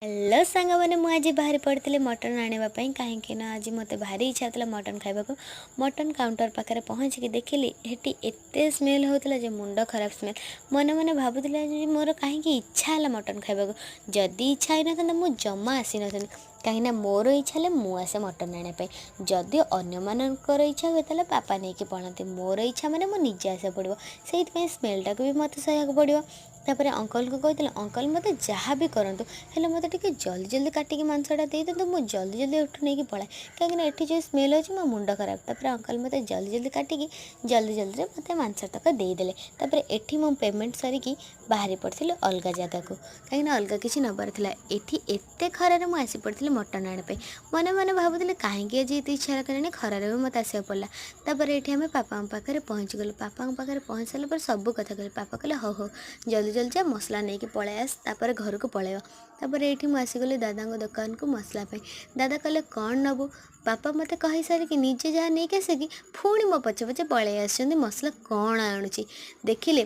Hello ସାଙ୍ଗମାନେ, ମୁଁ ଆଜି ବାହାରି ପଡ଼ିଥିଲି ମଟନ୍ ଆଣିବା ପାଇଁ, କାହିଁକି ନା ଆଜି ମୋତେ ଭାରି ଇଚ୍ଛା ଥିଲା ମଟନ୍ ଖାଇବାକୁ। ମଟନ୍ କାଉଣ୍ଟର ପାଖରେ ପହଞ୍ଚିକି ଦେଖିଲି, ସେଠି ଏତେ ସ୍ମେଲ୍ ହେଉଥିଲା ଯେ ମୁଣ୍ଡ ଖରାପ ସ୍ମେଲ୍। ମନେ ମନେ ଭାବୁଥିଲି, ଆଜି ମୋର କାହିଁକି ଇଚ୍ଛା ହେଲା ମଟନ୍ ଖାଇବାକୁ? ଯଦି ଇଚ୍ଛା ହେଇନଥାନ୍ତା, ମୁଁ ଜମା ଆସିନଥାନ୍ତି, କାହିଁକିନା ମୋର ଇଚ୍ଛା ହେଲେ ମୁଁ ଆସେ ମଟନ୍ ଆଣିବା ପାଇଁ। ଯଦି ଅନ୍ୟମାନଙ୍କର ଇଚ୍ଛା ହୁଏ, ତାହେଲେ ବାପା ନେଇକି ପଳାନ୍ତି। ମୋର ଇଚ୍ଛା ମାନେ ମୁଁ ନିଜେ ଆସିବାକୁ ପଡ଼ିବ। ସେଇଥିପାଇଁ ସ୍ମେଲ୍ଟାକୁ ବି ମୋତେ ସହିବାକୁ ପଡ଼ିବ। ତାପରେ ଅଙ୍କଲକୁ କହିଥିଲି, ଅଙ୍କଲ, ମୋତେ ଯାହା ବି କରନ୍ତୁ, ହେଲେ ମୋତେ ଟିକେ ଜଲ୍ଦି ଜଲ୍ଦି କାଟିକି ମାଂସଟା ଦେଇଦିଅନ୍ତୁ। ମୁଁ ଜଲ୍ଦି ଜଲ୍ଦି ଏଠୁ ନେଇକି ପଳାଏ, କାହିଁକିନା ଏଠି ଯେଉଁ ସ୍ମେଲ୍ ହେଉଛି, ମୋ ମୁଣ୍ଡ ଖରାପ। ତାପରେ ଅଙ୍କଲ ମୋତେ ଜଲ୍ଦି ଜଲ୍ଦି କାଟିକି ଜଲ୍ଦି ଜଲ୍ଦିରେ ମୋତେ ମାଂସ ତକ ଦେଇଦେଲେ। ତାପରେ ଏଠି ମୁଁ ପେମେଣ୍ଟ ସାରିକି ବାହାରି ପଡ଼ିଥିଲି ଅଲଗା ଜାଗାକୁ, କାହିଁକିନା ଅଲଗା କିଛି ନେବାର ଥିଲା। ଏଠି ଏତେ ଖରାରେ ମୁଁ ଆସି ପଡ଼ିଥିଲି ମଟନ୍ ଆଣିବା ପାଇଁ। ମନେ ମନେ ଭାବୁଥିଲି, କାହିଁକି ଆଜି ଏତେ ଇଚ୍ଛା ହେଲା କେଜାଣି, ଖରାରେ ବି ମୋତେ ଆସିବାକୁ ପଡ଼ିଲା। ତାପରେ ଏଠି ଆମେ ପାପାଙ୍କ ପାଖରେ ପହଞ୍ଚିଗଲୁ। ପାପାଙ୍କ ପାଖରେ ପହଞ୍ଚି ସାରିଲା ପରେ ସବୁ କଥା କହିଲେ। ପାପା କହିଲେ, ହଉ ହଉ, ଜଲ୍ଦି ଜଲ୍ଦି ଯା, ମସଲା ନେଇକି ପଳେଇ ଆସ, ତାପରେ ଘରକୁ ପଳେଇବ। ତାପରେ ଏଇଠି ମୁଁ ଆସିଗଲି ଦାଦାଙ୍କ ଦୋକାନକୁ ମସଲା ପାଇଁ। ଦାଦା କହିଲେ, କ'ଣ ନେବୁ? ବାପା ମୋତେ କହିସାରିକି ନିଜେ ଯାହା ନେଇକି ଆସିକି ପୁଣି ମୋ ପଛେ ପଛେ ପଳେଇ ଆସିଛନ୍ତି। ମସଲା କ'ଣ ଆଣୁଛି ଦେଖିଲେ,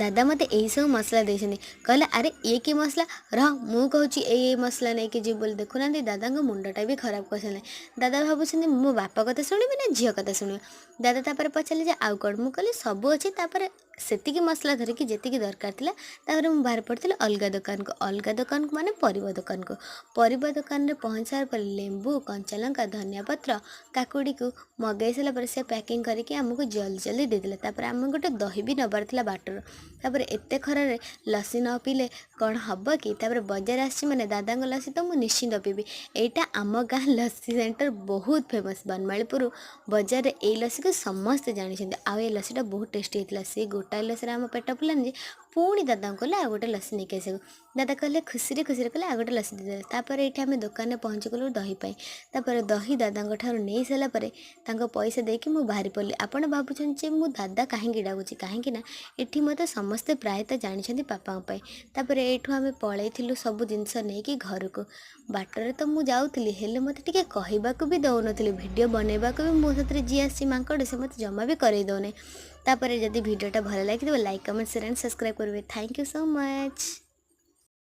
ଦାଦା ମୋତେ ଏଇସବୁ ମସଲା ଦେଇଛନ୍ତି। କହିଲେ, ଆରେ, ଇଏ କି ମସଲା? ରହ, ମୁଁ କହୁଛି, ଏଇ ଏଇ ମସଲା ନେଇକି ଯିବୁ ବୋଲି। ଦେଖୁନାହାନ୍ତି, ଦାଦାଙ୍କ ମୁଣ୍ଡଟା ବି ଖରାପ କରିସାରିଲାଣି। ଦାଦା ଭାବୁଛନ୍ତି, ମୋ ବାପା କଥା ଶୁଣିବି ନା ଝିଅ କଥା ଶୁଣିବି? ଦାଦା ତାପରେ ପଚାରିଲେ ଯେ ଆଉ କ'ଣ? ମୁଁ କହିଲି, ସବୁ ଅଛି। ତାପରେ ସେତିକି ମସଲା ଧରିକି, ଯେତିକି ଦରକାର ଥିଲା, ତାପରେ ମୁଁ ବାହାରି ପଡ଼ିଥିଲି ଅଲଗା ଦୋକାନକୁ। ଅଲଗା ଦୋକାନକୁ ମାନେ ପରିବା ଦୋକାନକୁ। ପରିବା ଦୋକାନରେ ପହଞ୍ଚିଲା ପରେ ଲେମ୍ବୁ, କଞ୍ଚାଲଙ୍କା, ଧନିଆ ପତ୍ର, କାକୁଡ଼ିକୁ ମଗାଇ ସାରିଲା ପରେ ସେ ପ୍ୟାକିଂ କରିକି ଆମକୁ ଜଲ୍ଦି ଜଲ୍ଦି ଦେଇଦେଲେ। ତାପରେ ଆମେ ଗୋଟେ ଦହି ବି ନେବାର ଥିଲା ବାଟରୁ। ତାପରେ ଏତେ ଖରାରେ ଲସି ନ ପିଇଲେ କ'ଣ ହେବ କି? ତାପରେ ବଜାର ଆସିଛି ମାନେ ଦାଦାଙ୍କ ଲସି ତ ମୁଁ ନିଶ୍ଚିନ୍ତ ପିଇବି। ଏଇଟା ଆମ ଗାଁ ଲସି ସେଣ୍ଟର, ବହୁତ ଫେମସ୍। ବନମାଳୀପୁର ବଜାରରେ ଏଇ ଲସିକୁ ସମସ୍ତେ ଜାଣିଛନ୍ତି। ଆଉ ଏ ଲସିଟା ବହୁତ ଟେଷ୍ଟି ହେଇଥିଲା। ସେ ଗୋଟାଏ ଲସିରେ ଆମ ପେଟ ପୁରିଲାନି ଯେ ପୁଣି ଦାଦାଙ୍କୁ କହିଲେ ଆଉ ଗୋଟେ ଲସି ନେଇକି ଆସିବାକୁ। ଦାଦା କହିଲେ, ଖୁସିରେ ଖୁସିରେ କହିଲେ, ଆଉ ଗୋଟେ ଲସି ଦେଇଦେଲେ। ତାପରେ ଏଇଠି ଆମେ ଦୋକାନରେ ପହଞ୍ଚିଗଲୁ ଦହି ପାଇଁ। ତାପରେ ଦହି ଦାଦାଙ୍କ ଠାରୁ ନେଇ ସାରିଲା ପରେ ତାଙ୍କ ପଇସା ଦେଇକି ମୁଁ ବାହାରି ପଡ଼ିଲି। ଆପଣ ଭାବୁଛନ୍ତି ଯେ ମୁଁ ଦାଦା କାହିଁକି ଡାକୁଛି? କାହିଁକି ନା ଏଠି ମୋତେ ସମସ୍ତେ ପ୍ରାୟତଃ ଜାଣିଛନ୍ତି ପାପାଙ୍କ ପାଇଁ। ତାପରେ ଏଇଠୁ ଆମେ ପଳେଇଥିଲୁ ସବୁ ଜିନିଷ ନେଇକି ଘରକୁ। ବାଟରେ ତ ମୁଁ ଯାଉଥିଲି, ହେଲେ ମୋତେ ଟିକେ କହିବାକୁ ବି ଦେଉନଥିଲେ। ଭିଡ଼ିଓ ବନେଇବାକୁ ବି ମୋ ସାଥିରେ ଯିଏ ଆସିଛି ମାଙ୍କଡ଼, ସେ ମୋତେ ଜମା ବି କରେଇ ଦେଉନି। ତାପରେ ଯଦି ଭିଡ଼ିଓଟା ଭଲ ଲାଗିଥିବ, like, comment, share and subscribe କରିବେ। Thank you so much.